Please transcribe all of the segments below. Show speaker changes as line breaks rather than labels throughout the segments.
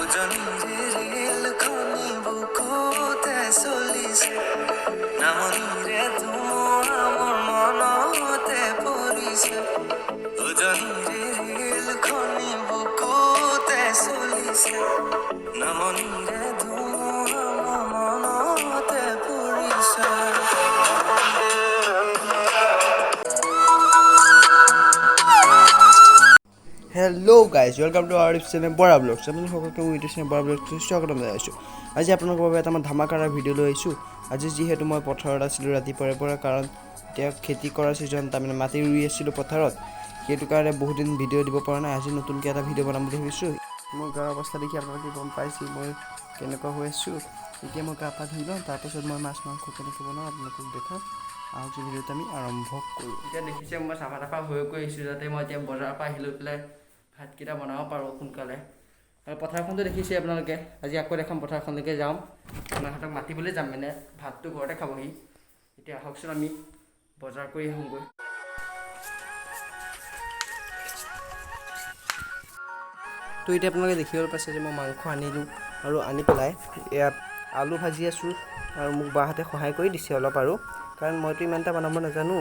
উজনিৰে ৰেলখনি বুকুতে চলিছে, নামনিৰে ধুমুহা মোৰ মনতে পৰিছে। উজনিৰে ৰেলখনি বুকুতে চলিছে, নামনিৰে ধুমুহা মোৰ মনতে পৰিছে।
Hello guys, welcome to our channel Bora blogs. আপোনালোক সকলোকে মোৰ ইউটিউব চেনেল বৰা ব্লগছ স্বাগতম জনাইছোঁ। আজি আপোনালোকৰ বাবে এটা মই ধামাকাদাৰ ভিডিঅ' লৈ আহিছোঁ। আজি যিহেতু মই পথাৰত আছিলোঁ ৰাতিপুৱাৰে পৰা, কাৰণ এতিয়া খেতি কৰা ছিজন, তাৰমানে মাটি ৰুই আছিলোঁ পথাৰত, সেইটো কাৰণে বহুত দিন ভিডিঅ' দিব পৰা নাই। আজি নতুনকৈ এটা ভিডিঅ' বনাম বুলি ভাবিছোঁ। মোৰ গাৰ অৱস্থা দেখি আপোনালোকে গম পাইছে মই কেনেকুৱা হৈ আছোঁ। এতিয়া মই গা পা ধুই লওঁ, তাৰপাছত মই মাছ মাংস কেনেকৈ বনাওঁ আপোনালোকক দেখাম। আহকচোন, ভিডিঅ'টো আমি আৰম্ভ কৰোঁ।
এতিয়া দেখিছে, মই চাফা তাফা হৈ গৈ আহিছোঁ, যাতে মই এতিয়া বজাৰৰ পৰা আহি লৈ পেলাই ভাতকেইটা বনাব পাৰোঁ সোনকালে। আৰু পথাৰখনটো দেখিছে আপোনালোকে, আজি আকৌ দেখাম। পথাৰখনলৈকে যাম, মাহঁতক মাতিবলৈ যাম, মানে ভাতটো ঘৰতে খাবহি। এতিয়া আহকচোন, আমি বজাৰ কৰি আহোঁগৈ। তো এতিয়া আপোনালোকে দেখিবলৈ পাইছে যে মই মাংস আনিলোঁ আৰু আনি পেলাই ইয়াত আলু ভাজি আছোঁ আৰু মোক বাহঁতে সহায় কৰি দিছে অলপ আৰু, কাৰণ মইতো ইমান এটা বনাব নাজানো।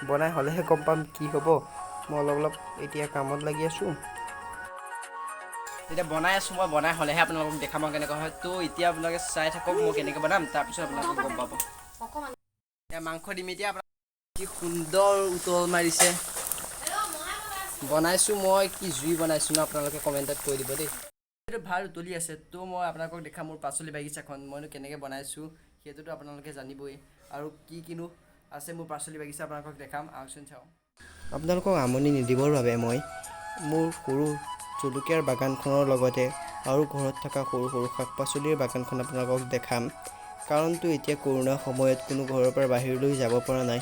বনাই হ'লেহে গম পাম কি হ'ব। মই অলপ অলপ এতিয়া কামত লাগি আছোঁ। এতিয়া বনাই আছোঁ মই, বনাই হ'লেহে আপোনালোকক দেখাম আৰু কেনেকুৱা হয়। তো এতিয়া আপোনালোকে চাই থাকক মই কেনেকৈ বনাম, তাৰপিছত আপোনালোকে গম পাব। এতিয়া মাংস দিম। এতিয়া আপোনালোকে কি সুন্দৰ উতল মাৰিছে। বনাইছোঁ মই, কি জুই বনাইছোঁ ন, আপোনালোকে কমেণ্টত কৈ দিব দেই। এইটো ভাল উতলি আছে। তো মই আপোনালোকক দেখাম মোৰ পাচলি বাগিচাখন মইনো কেনেকৈ বনাইছোঁ, সেইটোতো আপোনালোকে জানিবই। আৰু কি কিনো আছে মোৰ পাচলি বাগিচা আপোনালোকক দেখাম, আহকচোন চাওঁ।
আপোনালোকক আমনি নিদিবৰ বাবে মই মোৰ সৰু জলকীয়াৰ বাগানখনৰ লগতে আৰু ঘৰত থকা সৰু সৰু শাক পাচলিৰ বাগানখন আপোনালোকক দেখাম। কাৰণটো এতিয়া কৰোণাৰ সময়ত কোনো ঘৰৰ পৰা বাহিৰলৈ যাব পৰা নাই,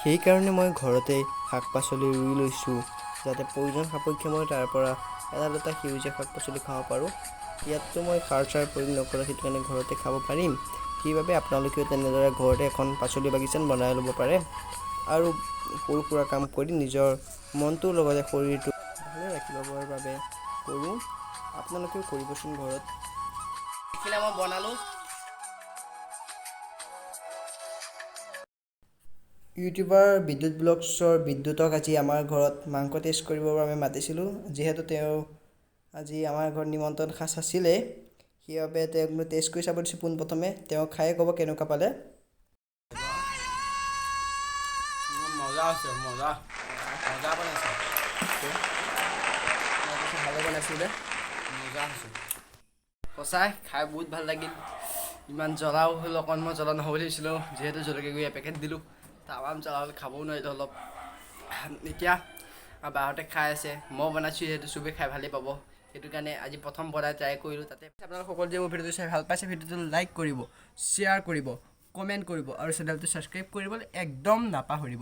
সেইকাৰণে মই ঘৰতে শাক পাচলি ৰুই লৈছোঁ, যাতে প্ৰয়োজন সাপেক্ষে মই তাৰ পৰা এটা দুটা সেউজীয়া শাক পাচলি খাব পাৰোঁ। ইয়াততো মই সাৰ চাৰ প্ৰয়োগ নকৰোঁ, সেইটো কাৰণে ঘৰতে খাব পাৰিম। সেইবাবে আপোনালোকেও তেনেদৰে ঘৰতে এখন পাচলি বাগিচা বনাই ল'ব পাৰে আৰু সৰু সুৰা কাম কৰি নিজৰ মনটোৰ লগতে শৰীৰটো ভালে ৰাখিবৰ বাবে কৰোঁ। আপোনালোকেও কৰিবচোন ঘৰত।
দেখিলে মই বনালোঁ।
ইউটিউবাৰ বিদ্যুৎ ব্লগছৰ বিদ্যুতক আজি আমাৰ ঘৰত মাংস টেষ্ট কৰিবৰ বাবে মাতিছিলোঁ। যিহেতু তেওঁ আজি আমাৰ ঘৰত নিমন্ত্ৰণ সাজ আছিলে, সেইবাবে তেওঁক মই টেষ্ট কৰি চাব দিছোঁ পোনপ্ৰথমে। তেওঁ খায়ে ক'ব কেনেকুৱা পালে।
মজা আছে, মজা মজা বনাইছে। ভালে বনাইছোঁ দে, মজা হৈছে সঁচাই। খাই বহুত ভাল লাগিল। ইমান জ্বলাও হ'ল, অকণ মই জ্বলা নহ'ব বুলি ভাবিছিলোঁ, যিহেতু জলকীয়া গুড়ি এপেকেট দিলোঁ, তামাম জ্বলা হ'ল, খাবও নোৱাৰিলোঁ অলপ। এতিয়া বাহঁতে খাই আছে। মই বনাইছোঁ যিহেতু চবেই খাই ভালেই পাব, সেইটো কাৰণে আজি প্ৰথম বনাই ট্ৰাই কৰিলোঁ। তাতে আপোনালোক সকলোৱে যে মোৰ ভিডিঅ'টো চাই ভাল পাইছে, ভিডিঅ'টো লাইক কৰিব, শ্বেয়াৰ কৰিব, কমেণ্ট কৰিব আৰু চেনেলটো ছাবস্ক্ৰাইব কৰিবলৈ একদম নাপাহৰিব।